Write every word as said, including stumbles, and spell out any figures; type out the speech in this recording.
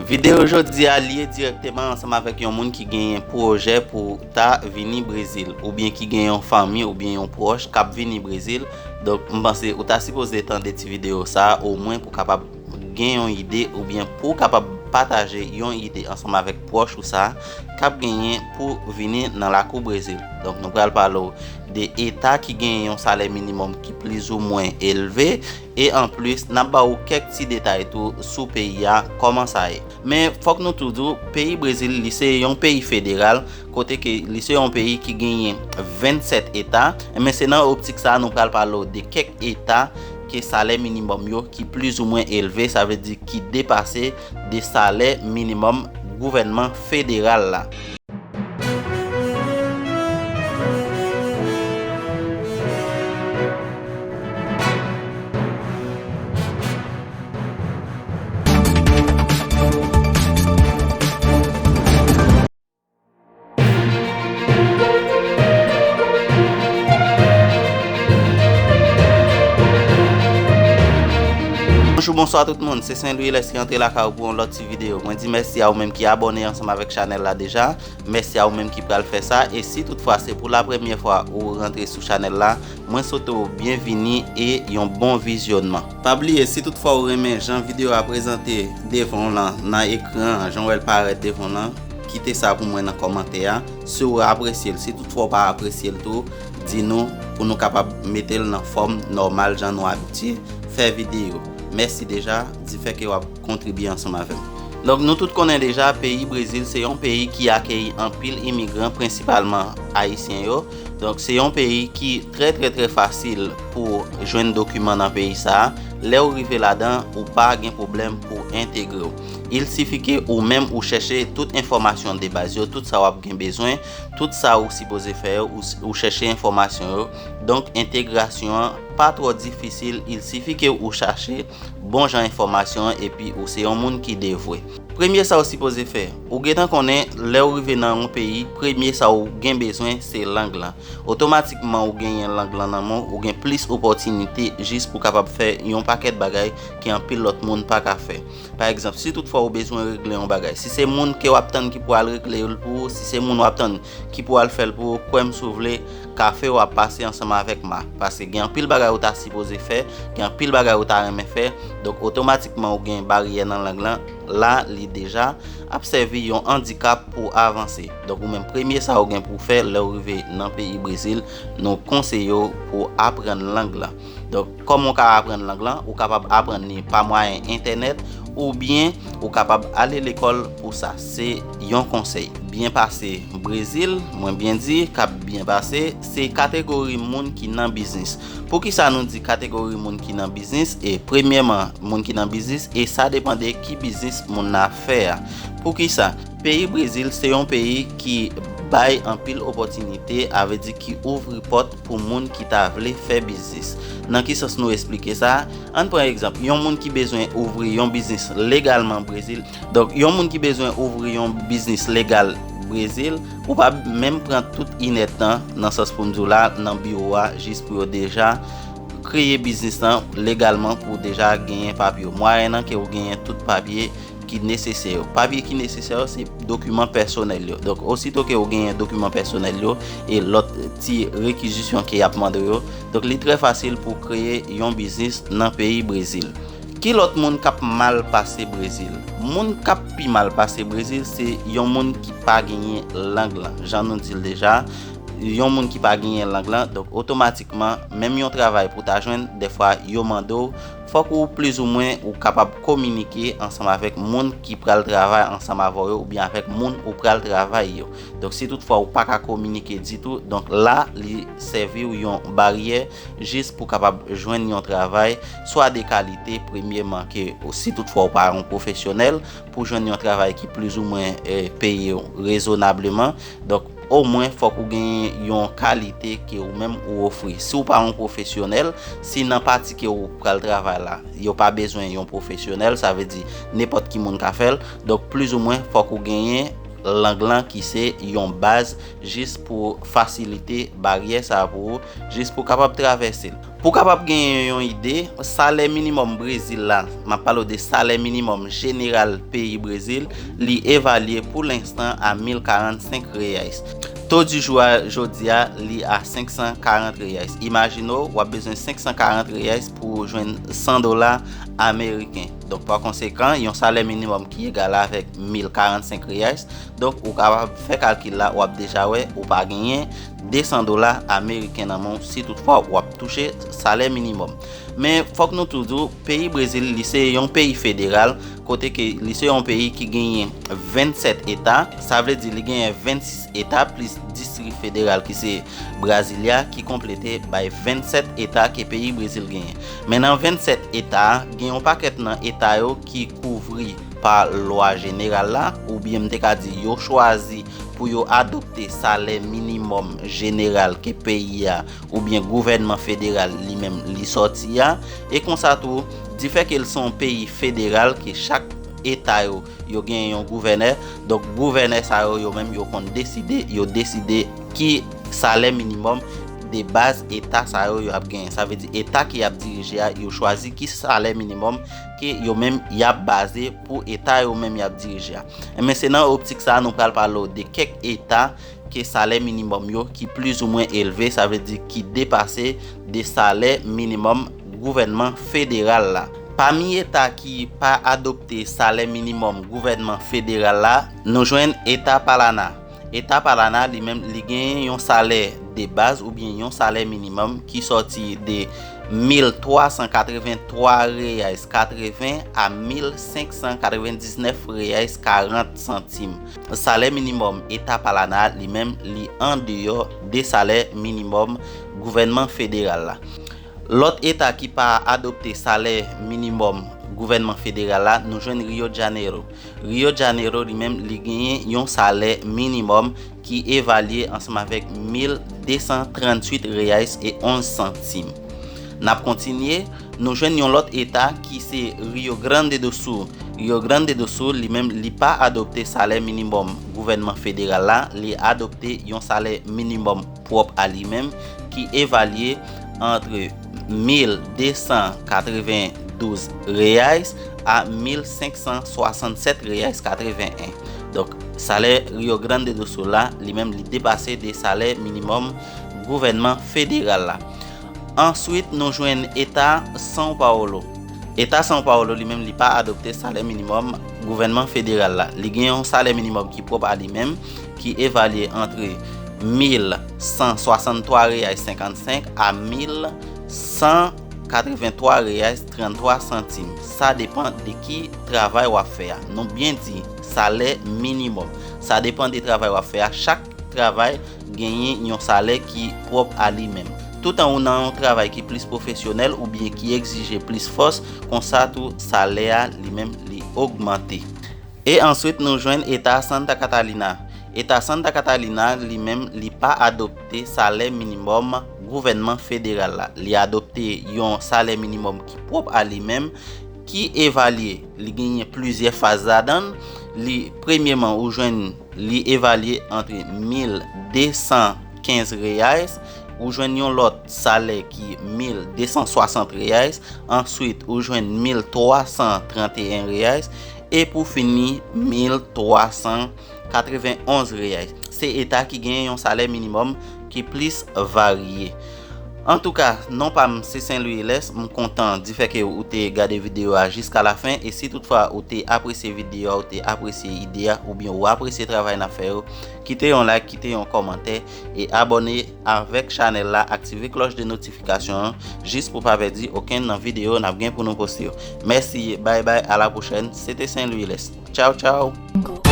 Videyo jodi a lye dirèkteman ansanm avèk yon moun ki genyen pwojè pou ta vini Brezil, oubyen ki gen yon fanmi oubyen yon pwòch k ap vini Brezil. Donk, m panse ou ta sipoze tande ti videyo sa a, omwen pou kapab gen yon ide, oubyen pou w kapab pataje yon ide ansanm avèk pwòch ou sa a k ap genyen pou vini nan lakou Brezil. Donk, nou pral pale w de eta ki genyen yon salè minimòm ki plizoumwen elve, e anplis, n ap ba w kèk ti detay tou sou peyi a, kòman sa ye. Men, fòk nou tou di w, peyi Brezil, li se yon peyi federal, kote ke li se yon peyi ki genyen vennsèt eta. Men se nan optik sa a, nou pral pale w de kèk eta ke salè minimòm yo ki plizoumwen elve, sa vle di ki depase de salè minimòm gouvènman federal la. Bonjou, bonswa tout moun, se Saint Louis Lès ki antre lakay ou pou yon lòt ti videyo. Mwen di mèsi a ou menm ki abòne ansanm avèk chanèl la deja. Mèsi a ou menm ki pral fè sa. E si toutfwa se pou la premyè fwa ou rantre sou chanèl la, mwen swete w byenvini e yon bon vizyònman. Pa bliye, si toutfwa ou renmen jan videyo a prezante devan w lan nan ekran an, jan w wè l parèt devan w lan, kite sa pou mwen nan kòmantè a. Si w apresye l, si toutfwa w pa apresye l tou, di nou pou nou kapab mete l nan fòm nòmal jan nou abitye fè videyo. Mèsi deja, di fè ke w ap kontribye ansanm avè m. Donk, nou tout konnen deja, peyi Brezil se yon peyi ki akeyi anpil imigran, prensipalman ayisyen yo. Donk, se yon peyi ki trè, trè, trè fasil pou jwenn dokiman nan peyi sa a. Lè w rive ladan, ou pa gen pwoblèm pou entegre w. Il sifi ke ou menm ou chèche tout enfòmasyon de baz yo, tout sa w ap gen bezwen, tout sa ou sipoze fè yo, ou, ou chèche enfòmasyon yo. Donk, entegrasyon an pa twò difisil, il sifi ke ou chache bon jan enfòmasyon an epi ou se yon moun ki devwe. Premye sa ou sipoze fè, ou gentan konnen lè ou rive nan yon peyi, premye sa ou gen bezwen se lang lan. Otomatikman ou genyen lang lan nan men w, ou gen plis opòtinite jis pou kapab fè yon pakèt bagay ke anpil lòt moun pa ka fè. Pa egzanp, si toutfwa ou bezwen regle yon bagay, si se moun ke w ap tann ki pou al regle l pou ou, si se moun w ap tann ki pou al fè l pou ou, kwè m si w vle, kafe w ap pase ansanm avèk ma. Paske gen anpil bagay ou ta sipoze fè, gen anpil bagay ou ta renmen fè. Donk, otomatikman ou gen baryè nan lang lan. La, li deja ap sèvi yon andikap pou avanse. Donk, ou menm, premye sa ou gen pou w fè lè w rive nan peyi Brezil, nou konseye w pou w aprann lang lan. Donk, kòman w ka aprann lang lan? Ou kapab aprann li pa mwayen entènèt, oubyen ou kapab ale lekòl pou sa. Se yon konsèy. Byen pase Brezil, mwen byen di, k ap byen pase, se kategori moun ki nan biznis. Poukisa nou di kategori moun ki nan biznis? E premyèman, moun ki nan biznis, e sa depann de ki biznis moun nan ap fè a. Poukisa? Peyi Brezil se yon peyi ki bay anpil opòtinite, a vle di ki ouvri pòt pou moun ki ta vle fè biznis. Nan ki sans nou esplike sa? Ann pran egzanp, yon moun ki bezwen ouvri yon biznis legalman Brezil. Donk, yon moun ki bezwen ouvri yon biznis legal Brezil, ou pa menm pran tout inèdtan, nan sans pou m di w la, nan biwo a, jis pou yo deja kreye biznis lan legalman, pou w deja genyen papye yo. Mwayennan ke w genyen tout papye ki nesesè yo. Papye ki nesesè yo, se dokiman pèsonèl yo. Donk, osito ke w genyen dokiman pèsonèl yo e lòt ti rekizisyon ke y ap mande w yo, donk, li trè fasil pou w kreye yon biznis nan peyi Brezil. Ki lòt moun k ap mal pase Brezil? Moun k ap pi mal pase Brezil, se yon moun ki pa genyen lang lan. Jan nou di l deja, yon moun ki pa genyen lang lan, donk, otomatikman, menm yon travay pou w ta jwenn, dèfwa, yo mande w, fòk ou plizoumwen ou kapab kominike ansanm avèk moun ki pral travay ansanm avè w yo oubyen avèk moun ou pral travay yo. Donk, si toutfwa ou pa ka kominike ditou, donk la, li sèvi w yon baryè jis pou kapab jwenn yon travay, swa de kalite, premyèman, ke ou, si toutfwa ou pa yon pwofesyonèl, pou jwenn yon travay ki plizoumwen, eh, peye w rezonableman. Donk, omwen, fòk ou genyen yon kalite ke ou menm ou ofri. Si w pa yon pwofesyonèl, si nan pati ke ou pral travay la, yo pa bezwen yon pwofesyonèl, sa vle di nenpòt ki moun ka fè l. Donk, plizoumwen, fòk ou genyen lang lan ki se yon baz jis pou fasilite baryè sa a pou ou, jis pou w kapab travèse l. Pou w kapab genyen yon ide, salè minimòm Brezil la, m ap pale w de salè minimòm jeneral peyi Brezil, li evalye pou lenstan a mil karannsenk reais. To di jou a jodi a, li a senk san karant reais. Imajine w, w ap bezwen senk san karant reais pou w jwenn san dola ameriken. Donk, pa konsekan, yon salè minimòm ki egal avèk mil karannsenk reais. Donk, ou kapab fè kalkil la, w ap deja wè, ou pa genyen de san dola ameriken nan men w si toutfwa w ap touche salè minimòm. Men, fòk nou tou di w, peyi Brezil, li se yon peyi federal, kote ke li se yon peyi ki genyen vennsèt eta, sa vle di li genyen vennsis eta plis distri federal ki se Brasilia, ki konplete bay vennsèt eta ke peyi Brezil genyen. Men nan vennsèt eta a, gen yon pakèt nan eta yo ki kouvri pa lwa jeneral la, oubyen m te ka di yo chwazi pou yo adopte salè minimòm jeneral ke peyi a oubyen gouvènman federal li menm li sòti a. E konsa tou, difè ke l se yon peyi federal ke chak eta yo, yo gen yon gouvènè, donk gouvènè sa yo, yo menm yo konn deside, yo deside ki salè minimòm de baz eta sa yo, yo ap genyen. Sa vle di eta ke y ap dirije a, yo chwazi ki salè minimòm ke yo menm y ap baze pou eta yo menm y ap dirije a. Enben, se nan optik sa a nou pral pale w de kèk eta ke salè minimòm yo ki plizoumwen elve, sa vle di ki depase de salè minimòm gouvènman federal la. Pami eta ki pa adopte salè minimòm gouvènman federal la, nou jwenn eta Palana. Eta Palana li menm li genyen yon salè de baz oubyen yon salè minimòm ki sòti de mil twa san katreven twa reais katreven a mil senk san katreven diznèf reais karant santim. Salè minimòm eta Palana li menm li andeyò de salè minimòm gouvènman federal la. Lòt eta ki pa adopte salè minimòm gouvènman federal la, nou jwenn Rio de Janeiro. Rio de Janeiro li menm li genyen yon salè minimòm ki evalye ansanm avèk mil de san tranntuit reais e onz santim. N ap kontinye, nou jwenn yon lòt eta ki se Rio Grande do Sul. Rio Grande do Sul li menm li pa adopte salè minimòm gouvènman federal la, li adopte yon salè minimòm pwòp a li menm ki evalye antre mil de san katreven douz reais a mil senk san swasannsèt reais katreven en. Donk, salè Rio Grande do Sul la, li menm li depase de salè minimòm gouvènman federal la. Answit, nou jwenn eta São Paulo. Eta São Paulo li menm li pa adopte salè minimòm gouvènman federal la. Li gen yon salè minimòm ki pwòp a li menm, ki evalye antre mil san swasanntwa reais senkannsenk a mil san katrevenntwa reais tranntwa santim. Sa depann de ki travay w ap fè a. Nou byen di salè minimòm. Sa depann de travay w ap fè a. Chak travay genyen yon salè ki pwòp a li menm. Toutan ou nan yon travay ki plis pwofesyonèl oubyen ki egzije plis fòs, konsa tou salè a li menm li ogmante. E answit nou jwenn eta Santa Catalina. Eta Santa Catalina li menm li pa adopte salè minimòm gouvènman federal la. Li adopte yon salè minimòm ki pwòp a li menm, ki evalye, li genyen plizyè faz ladan l. Li, premyeman, ou jwenn li evalye antre mil de san kenz reais, ou jwenn yon lòt salè ki mil de san swasant reais, answit ou jwenn mil twa san tranteyen reais, e pou fini mil twa san katrevenonz reais. Se eta ki genyen yon salè minimòm ki plis varye. Antouka, non pa m se Saint Louis Lès, m kontan difè ke ou te gade videyo a jiska lafen, e si toutfwa ou te apresye videyo a, ou te apresye ide a, oubyen ou apresye travay n ap fè yo, kite yon like, kite yon kòmantè, e abòne avèk chanèl la, aktive klòch de notifikasyon an, jis pou pa pèdi okenn nan videyo n ap gen pou nou poste yo. Mèsi, bay bay, a la pwochèn, se te Saint Louis Lès. Tchaw, tchaw!